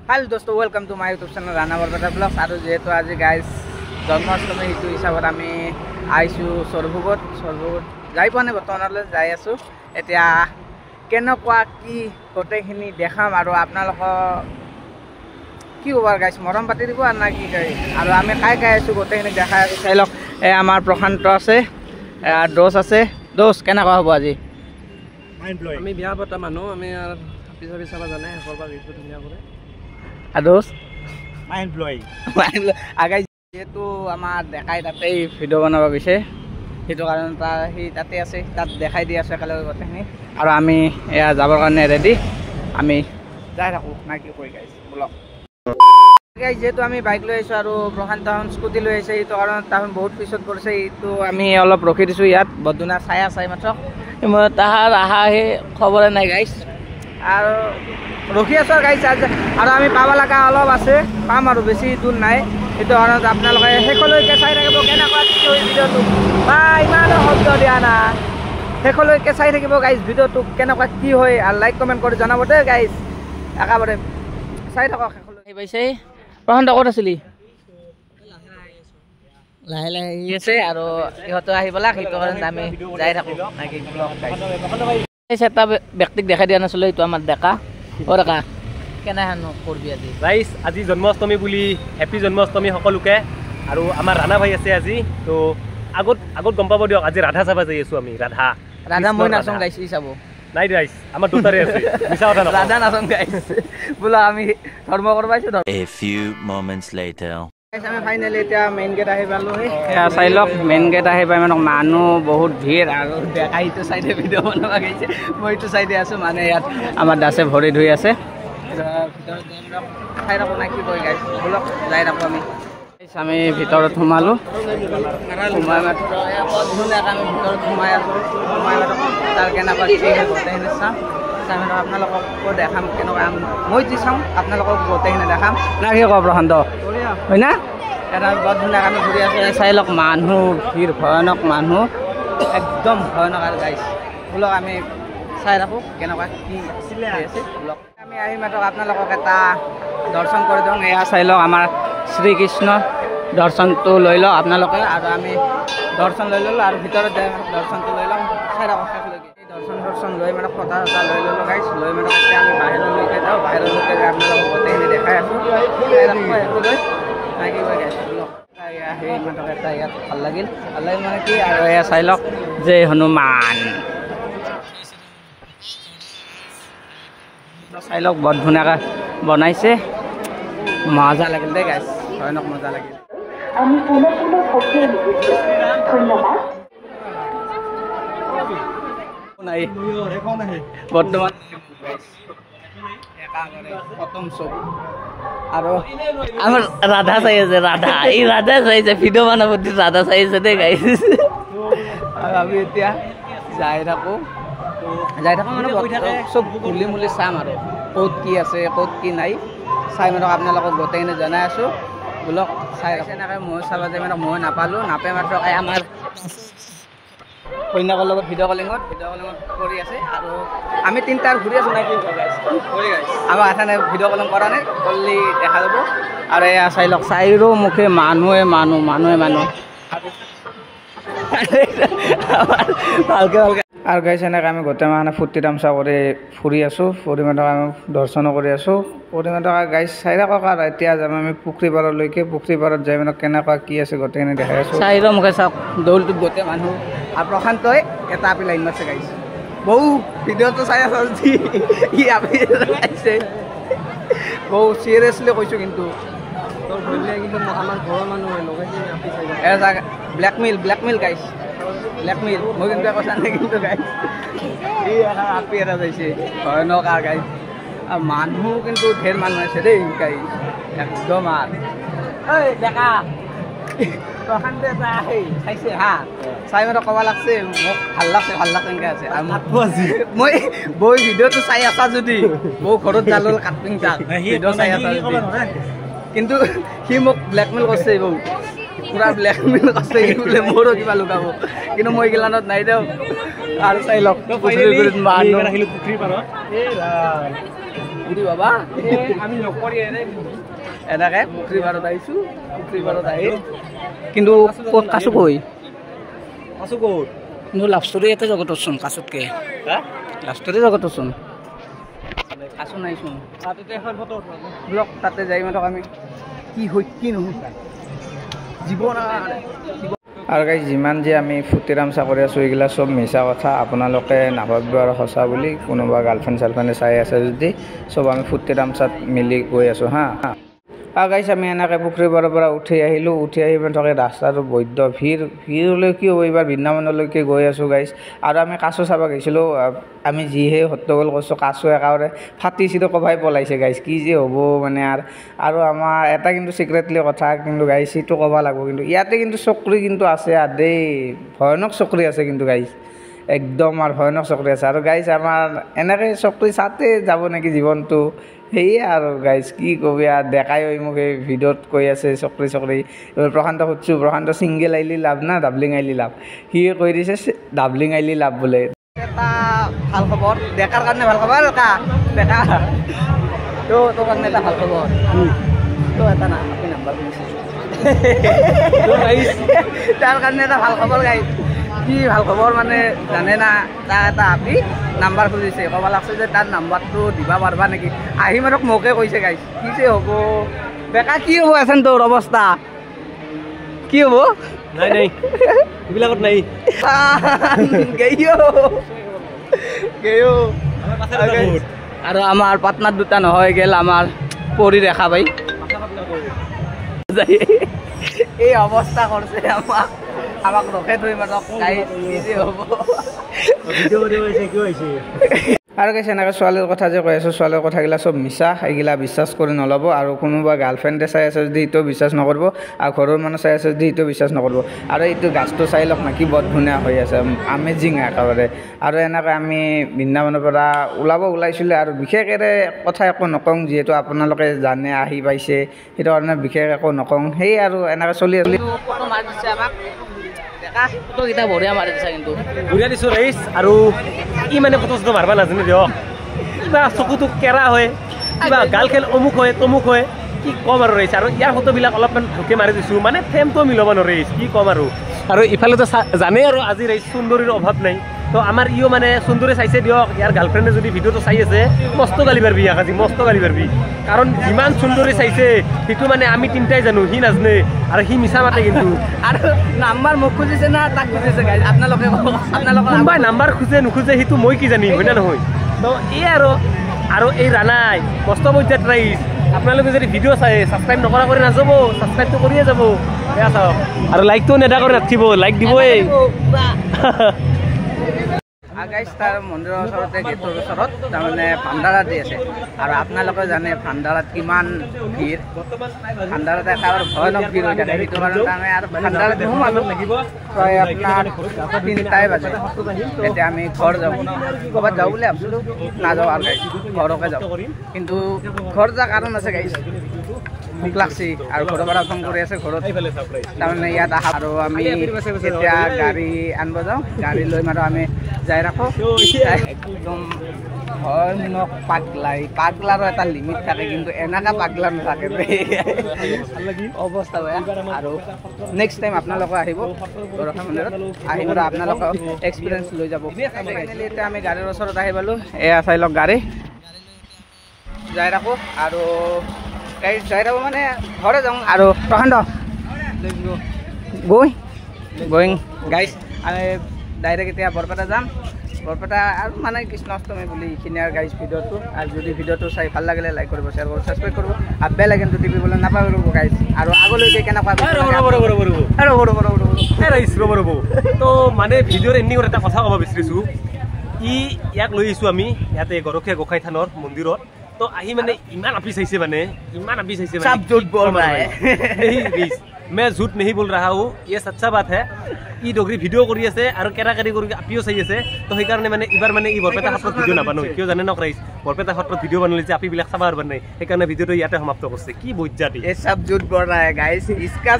Hello' দোস্ত, welcome to my YouTube channel Rana Barpeta vlogs. আৰু যিহেতু আজি গাইজ জন্মাষ্টমী, সেইটো হিচাপত আমি আহিছোঁ সৰভোগত। সৰভোগত যাই পোৱা নাই, বৰ্তমানলৈ যাই আছোঁ। এতিয়া কেনেকুৱা কি গোটেইখিনি দেখাম আৰু আপোনালোকৰ কি ক'ব আৰু গাইজ, মৰম পাতি দিব আৰু না কি কয়। আৰু আমি কাই কাই আছোঁ গোটেইখিনি দেখাই আছোঁ। চাই লওক, এই আমাৰ প্ৰশান্ত আছে, দোষ আছে। দোষ কেনেকুৱা হ'ব আজি? আমি বিয়া পতা মানুহ, আমি আৰু হাপি চাপি চাব জানে, শেষৰ পৰা গৈছোঁ ধুনীয়া কৰে। আৰু আগাই যিহেতু আমাৰ ডেকাই তাতেই ভিডিঅ' বনাব গৈছে, সেইটো কাৰণে তাৰ সি তাতে আছে, তাত দেখাই দি আছোঁ একেলগে গোটেইখিনি। আৰু আমি এয়া যাবৰ কাৰণে ৰেডি, আমি যাই থাকোঁ না কি কৰি গাইছ বোলক। গাইজ যিহেতু আমি বাইক লৈ আহিছোঁ আৰু প্ৰশান্ত তাহোন স্কুটি লৈ আহিছে, সেইটো কাৰণত তাহোন বহুত পিছত পৰিছে। এইটো আমি অলপ ৰখি দিছোঁ ইয়াত, বদুনা চাই আছে মাত্ৰ, মই তাহাৰ আহা সেই খবৰে নাই গাইজ। আৰু ৰখি আছোঁ গাইজ, আৰু আমি পাব লগা অলপ আছে, পাম আৰু বেছি দূৰ নাই। সেইটো কাৰণত আপোনালোকে শেষলৈকে চাই থাকিব কেনেকুৱা কি হয় ভিডিঅ'টো, বা ইমানো শব্দ দিয়া না, শেষলৈকে চাই থাকিব গাইজ ভিডিঅ'টো কেনেকুৱা কি হয়, আৰু লাইক কমেণ্ট কৰি জনাব দেই গাইজ। একেবাৰে চাই থাকক শেষলৈ। আহি পাইছে। প্ৰশান্ত ক'ত আছিলি? লাহে লাহে আহি আছে আৰু ইহঁতো আহি পেলাক, সেইটো কাৰণে আমি যাই থাকোঁ। এটা ব্যক্তিক দেখাই দিয়া নাছিলোঁ, এইটো আমাৰ ডেকা। অ' ডেকা, কেনেহেন কৰবি আজি? ৰাইজ, আজি জন্মাষ্টমী বুলি হেপী জন্মাষ্টমী সকলোকে। আৰু আমাৰ ৰাণা ভাই আছে আজি, তো আগত আগত গম পাব দিয়ক। আজি ৰাধা চাবা যাই আছোঁ আমি। ৰাধা ৰাধা মই নাচোঁ গাইছ, ই চাব নাই ৰাইজ, আমাৰ দুটাৰে আছে, মিছা কথা নকওঁ। ৰাধা নাচোঁ গাইছ বোলা, আমি ধৰ্ম কৰিব আহিছোঁ। A few moments later. আমি ফাইনেলি এতিয়া মেইন গেট আহি পালোহি। এয়া চাই লওক, মেইন গেট আহি পাই মানে মানুহ বহুত ভিৰ। আৰু ডেকা ইটো চাইডে ভিডিঅ' বনাব গৈছে, মই ইটো চাইডে আছোঁ। মানে ইয়াত আমাৰ দাসে ভৰি ধুই আছে। ভিতৰত চাই থাকোঁ না কি কয় গাইছ, বোলক যাই থাকোঁ আমি। আমি ভিতৰত সোমালোঁ, সোমাই মাত্ৰ ধুনীয়াকৈ আমি ভিতৰত সোমাই আছোঁ। সোমাই মাত্ৰ তাৰ কেনেকুৱা কি গোটেইখিনি চাম, চাই মাত্ৰ আপোনালোককো দেখাম কেনেকুৱা মই যি চাওঁ আপোনালোকক গোটেইখিনি দেখাম না কি কওঁ প্ৰশান্ত, হয় না? এটা বৰ ধুনীয়াকৈ আমি ঘূৰি আছোঁ। চাই লওক মানুহ ভিৰ, ভয়ানক মানুহ, একদম ভয়ানক। আৰু গাইছ বোলক আমি চাই থাকোঁ কেনেকুৱা কি আছে। বোলক আমি আহি মাত্ৰ আপোনালোকক এটা দৰ্শন কৰি দিওঁ। এয়া চাই লওক আমাৰ শ্ৰীকৃষ্ণ দৰ্শনটো লৈ লওক আপোনালোকে। আৰু আমি দৰ্শন লৈ ল'লোঁ আৰু ভিতৰত যাই দৰ্শনটো লৈ ল'ম। চাই থাকক শেষলৈকে। দৰ্শন দৰ্শন লৈ মানে ফটা চটা লৈ ল'লোঁ গাইছ। লৈ মানে এতিয়া আমি বাহিৰলৈকে যাওঁ, বাহিৰলৈকে যাই আপোনালোকক গোটেইখিনি দেখাই আছোঁ। কি কয় গাইছ বোলক, সেই মাত্ৰ এটা ইয়াত ভাল লাগিল, ভাল লাগিল মানে কি। আৰু এয়া চাই লওক জয় হনুমান, চাই লওক বৰ ধুনীয়াকৈ বনাইছে, মজা লাগিল দেই গাইছ, ভয়ানক মজা লাগিল। আমি পুনঃ পুনঃ সকীয়াই নিদিছোঁ। ধন্যবাদ। নাই বৰ্তমান প্ৰথম চব। আৰু আমাৰ ৰাধা চাই আছে, ৰাধা এই ৰাধা চাইছে, ভিডিঅ' বনাব দি ৰাধা চাই আছে দেই গাইছ। আৰু আমি এতিয়া যাই থাকোঁ, যাই থাকোঁ মানে চব ঘূলি মুলি চাম আৰু ক'ত কি আছে ক'ত কি নাই চাই মানে আপোনালোকক গোটেইখিনি জনাই আছোঁ। বোলক চাই এনেকৈ মই চাব যে মানে মই নাপালোঁ, নাপাই মাত্ৰ আমাৰ কন্যাকৰ লগত ভিডিঅ' কলিঙত কৰি আছে। আৰু আমি তিনিটাৰ ঘূৰি আছোঁ নাই কি আমাৰ আঠা নাই, ভিডিঅ' কলিং কৰা নাই, কৰিলে দেখা যাব। আৰু এয়া চাই লওক, চাইৰো মুখে মানুহে মানুহ, মানুহে মানুহ, ভালকে ভালকে। আৰু গাইছ এনেকৈ আমি গোটেই মানে ফূৰ্তি তামচা কৰি ফুৰি আছোঁ, ফুৰি মানে আমি দৰ্শনো কৰি আছোঁ, কৰি মানে গাইছ চাই থাকক। আৰু এতিয়া যাম আমি পুখুৰী পাৰলৈকে, পুখুৰী পাৰত যাই মানে কেনেকুৱা কি আছে গোটেইখিনি দেখাই আছোঁ। চাইৰ মুখে চাওক দৌলটোত গোটেই মানুহ। আৰু প্ৰশান্তই এটা আপি লাইন মাৰছে গাইছ, বহু ভিডিঅ'টো চাই আছ ই আপি আহিছে, বহু চিৰিয়াছলি কৈছোঁ কিন্তু আমাৰ ঘৰৰ মানুহ ব্লেকমেইল, ব্লেকমেইল গাইছ, ব্লেকমেইল। মই কিন্তু একো নাই কিন্তু গাইছ, এই এটা আপি এটা যাইছে ভয়ানক। আৰু গাইছ আৰু মানুহ কিন্তু ঢেৰ মানুহ আছে দেই গাইছ, একদম। আৰু ঐ ডেকা প্ৰশান্ত এটা সেই চাইছে, হা চাই মানে ক'ব লাগছে মোক ভাল লাগছে, ভাল লাগছে এনেকৈ আছে। আৰু মই বৈ ভিডিঅ'টো চাই আছা যদি বৌ ঘৰত জালুল কাটিং তাক ভিডিঅ' চাই আছা যদি, কিন্তু সি মোক ব্লেকমেইল কৰিছে, বৌ পুৰা ব্লেকমেইল কৰিছে বোলে মোৰো কিবা লুকাব, কিন্তু মই গিলানত নাই দেওঁ। আৰু চাই লওক পুখুৰীৰ পাৰত। পুখুৰী বাবা আমি লগ কৰি এনেকৈ পুখুৰী পাৰত আহিছোঁ। পুখুৰী পাৰত আহি কিন্তু ক'ত কাছো কৈ কাছো ক'ত কিন্তু লাভ ষ্টৰী ইয়াতে জগতচোন কাছতকৈ লাভ ষ্টৰী জগতচোন কাছো নাইচোন। ব্লক তাতে যাই মাতক আমি কি হয় কি নহয় জীৱন। আৰু গাইজ যিমান যে আমি ফূৰ্তি তামচা কৰি আছোঁ এইগিলা চব মিছা কথা, আপোনালোকে নাভাবিব আৰু সঁচা বুলি। কোনোবা গাৰ্লফ্ৰেণ্ড চাৰ্লফ্ৰেণ্ডে চাই আছে যদি চব আমি ফূৰ্তি তামচাত মিলি গৈ আছোঁ। হা আৰু গাইজ আমি এনেকৈ পুখুৰী পাৰৰ পৰা উঠি আহিলোঁ। উঠি আহি মানে ৰাস্তাটো বৈদ্য ভিৰ, ভিৰ হ'লে কি হ'ব, এইবাৰ বৃন্দাবনলৈকে গৈ আছোঁ গাইজ। আৰু আমি কাছ চাব গৈছিলোঁ, আমি যিহে হট্টগোল কৰিছোঁ কাছ একেবাৰে ফাটি চিৰি কভাই পলাইছে গাইজ। কি যে হ'ব মানে। আৰু আমাৰ এটা কিন্তু চিক্ৰেটলি কথা কিন্তু গাইজ, সেইটো ক'ব লাগিব কিন্তু ইয়াতে কিন্তু চকৰি কিন্তু আছে আৰু দেই, ভয়ানক চকৰি আছে কিন্তু গাইজ, একদম আৰু ভয়ানক চকৰি আছে। আৰু গাইজ আমাৰ এনেকৈ চকৰি চাওঁতে যাব নেকি জীৱনটো, সেয়ে আৰু গাইজ কি কবি আৰু। ডেকাই হৈ মোক এই ভিডিঅ'ত কৈ আছে চকৰি চকৰি। প্ৰশান্ত সুধছোঁ, প্ৰশান্ত ছিংগল আহিলি লাভ না ডাবলিং আহিলি লাভ? সিয়ে কৈ দিছে ডাবলিং আহিলি লাভ বোলে। এটা ভাল খবৰ ডেকাৰ কাৰণে, ভাল খবৰ ডেকা ডেকা তো তোৰ কাৰণে এটা ভাল খবৰ। তো এটা না আপুনি নাম্বাৰ তাৰ কাৰণে এটা ভাল খবৰ গাইজ। কি ভাল খবৰ মানে জানে না, তাৰ এটা আপি নাম্বাৰ খুজিছে, ক'ব লাগছে যে তাৰ নাম্বাৰটো দিবা পাৰিবা নেকি। আহি মানে মোকে কৈছে গাইজ। কি যে হ'ব বেকা, কি হ'ব আছেন তোৰ অৱস্থা কি হ'ব? নাই নাই এইবিলাকত নাই। আৰু আমাৰ পাটনাৰ দুটা নহয় গেল আমাৰ পৰি ৰেখা ভাই এই অৱস্থা কৰিছে আমাক, আমাক ৰখে থৈ মাতক গাইজ। কি যে হ'ব। আৰু গাইজ এনেকৈ ছোৱালীৰ কথা যে কৈ আছোঁ, ছোৱালীৰ কথাগিলা চব মিছা, এইগিলা বিশ্বাস কৰি নল'ব। আৰু কোনোবা গাৰ্লফ্ৰেণ্ডে চাই আছে যদি এইটো বিশ্বাস নকৰিব, আৰু ঘৰৰ মানুহ চাই আছে যদি এইটো বিশ্বাস নকৰিব। আৰু এইটো গাছটো চাই লওক না কি বৰ ধুনীয়া হৈ আছে, আমেজিং একেবাৰে। আৰু এনেকৈ আমি বৃন্দাবনৰ পৰা ওলাব ওলাইছিলোঁ। আৰু বিশেষেৰে কথা একো নকওঁ, যিহেতু আপোনালোকে জানে আহি পাইছে, সেইটো কাৰণে বিশেষ একো নকওঁ। সেই আৰু এনেকৈ চলি আছিলোঁ। বঢ়িয়া দিছোঁ ৰাইজ। আৰু ই মানে ফটো চটো মাৰিব নাজানে দিয়ক, কিবা চকুটো কেৰা হয়, কিবা গাল খেল অমুক হয় তমুক হয়, কি ক'ম আৰু ৰাইজ। আৰু ইয়াৰ ফটোবিলাক অলপমান ভালকৈ মাৰি দিছোঁ, মানে ফ্ৰেমটো মিলাব নোৱাৰে ৰাইজ, কি ক'ম আৰু। আৰু ইফালেতো জানেই আৰু আজি ৰাইজ সুন্দৰীৰ অভাৱ নাই, তো আমাৰ ইও মানে সুন্দৰী চাইছে দিয়ক। ইয়াৰ গাৰ্লফ্ৰেণ্ডে যদি ভিডিঅ'টো চাই আছে মস্ত গালি পাৰিবি ইয়াক আজি, মস্ত গালি পাৰিবি। কাৰণ যিমান সুন্দৰী চাইছে সেইটো মানে আমি তিনিটাই জানো, সি নাজানে। আৰু সি মিছা মাতে কিন্তু। আৰু নাম্বাৰ মোক খুজিছে না তাক খুজিছে গাইজ, আপোনালোকে আপোনালোকৰ কোনোবাই নাম্বাৰ খোজে নোখোজে সেইটো মই কি জানিম, হয় না নহয়? তো এই আৰু এই ৰাণাই কষ্ট পৰ্যায়ত ৰাইজ, আপোনালোকে যদি ভিডিঅ' চাই ছাবস্ক্ৰাইব নকৰা কৰি নাযাব, ছাবস্ক্ৰাইবটো কৰিয়ে যাব। এয়া চাওক, আৰু লাইকটো নেদা কৰি নাথাকিব, লাইক দিবই। গাইজ তাৰ মন্দিৰৰ ওচৰতে গেটৰ ওচৰত তাৰমানে ভাণ্ডাৰা দি আছে। আৰু আপোনালোকে জানে ভাণ্ডাৰাত কিমান ভিৰ, ভাণ্ডাৰাত একেবাৰে ভয়ানক ভিৰ হৈ থাকে। সেইটো কাৰণে আমি আৰু ভাণ্ডাৰাত সোমালোঁ প্ৰায় আপোনাৰ 3টাই বাজে। এতিয়া আমি ঘৰ যাওঁ, ক'ৰবাত যাওঁ বুলি ভাবিছিলোঁ, নাযাওঁ আৰু গাইজ, ঘৰকে যাওঁ। কিন্তু ঘৰ যোৱাৰ কাৰণ আছে গাইজ, ভোক লাগছি আৰু ঘৰৰ পৰা ফোন কৰি আছে ঘৰত, তাৰমানে ইয়াত আহা। আৰু আমি এতিয়া গাড়ী আনিব যাওঁ, গাড়ী লৈ মাৰো আমি যাই ৰাখোঁ। একদম ভয়ানক পাগলাই, পাগলাৰো এটা লিমিট থাকে, কিন্তু এনেকুৱা পাগলা নাথাকে, অৱস্থা বেয়া। আৰু নেক্সট টাইম আপোনালোকে আহিব গৰখা মন্দিৰত, আহি আৰু আপোনালোকে এক্সপিৰিয়েঞ্চ লৈ যাব। এতিয়া আমি গাড়ীৰ ওচৰত আহি পালোঁ, এয়া চাই লওক গাড়ী যাই ৰাখোঁ। আৰু গাড়ী যাই থাকোঁ মানে ঘৰে যাওঁ। আৰু প্ৰশান্ত গৈ গোয়িং গাইজ, আমি ডাইৰেক্ট এতিয়া বৰপেটা যাম। বৰপেটা আৰু মানে কৃষ্ণাষ্টমী বুলি এইখিনি আৰু গাইজ ভিডিঅ'টো। আৰু যদি ভিডিঅ'টো চাই ভাল লাগিলে লাইক কৰিব, শ্বেয়াৰ কৰিব, ছাবস্ক্ৰাইব কৰিব আৰু বেল আইকনটো টিপিবলৈ নাপাহৰিব গাইজ। আৰু আগলৈকে কেনেকুৱা তো মানে ভিডিঅ'ৰ এণ্ডিঙত এটা কথা ক'ব বিচাৰিছোঁ, ই ইয়াক লৈ আহিছোঁ আমি ইয়াতে গৰখীয়া গোসাঁই থানৰ মন্দিৰত। তো আহি মানে ইমান আপি চাইছে, মানে ইমান আপি চাইছে, सब झूठ बोल रहा है। मैं झूठ नहीं बोल रहा हूँ, ये सच्चा बात है। ই ডগৰি ভিডিঅ' কৰি আছে আৰু কেৰাকেৰি কৰি আপিও চাই আছে। তো সেইকাৰণে মানে এইবাৰ মানে ই বৰপেটা সত্ৰত ভিডিঅ' নাবানো, কিয় জানে নক ৰাইজ, বৰপেটা সত্ৰত ভিডিঅ' বনালে যে আপিবিলাক চাব পাৰিব নাই, সেইকাৰণে ভিডিঅ'টো ইয়াতে সমাপ্ত কৰিছে। কি বজ্জাত, ये सब झूठ बोल रहा है गाइस, इसका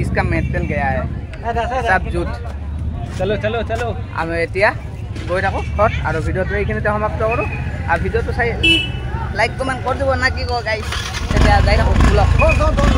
इसका मेटल गया है, सब झूठ। চলো চলো চলো, আমি এতিয়া গৈ থাকোঁ ঘৰত আৰু ভিডিঅ'টো এইখিনিতে সমাপ্ত কৰোঁ। আৰু ভিডিঅ'টো চাই লাইক কমেণ্ট কৰি দিব না কি কয় গাইজ। এতিয়া যাই থাকোঁ।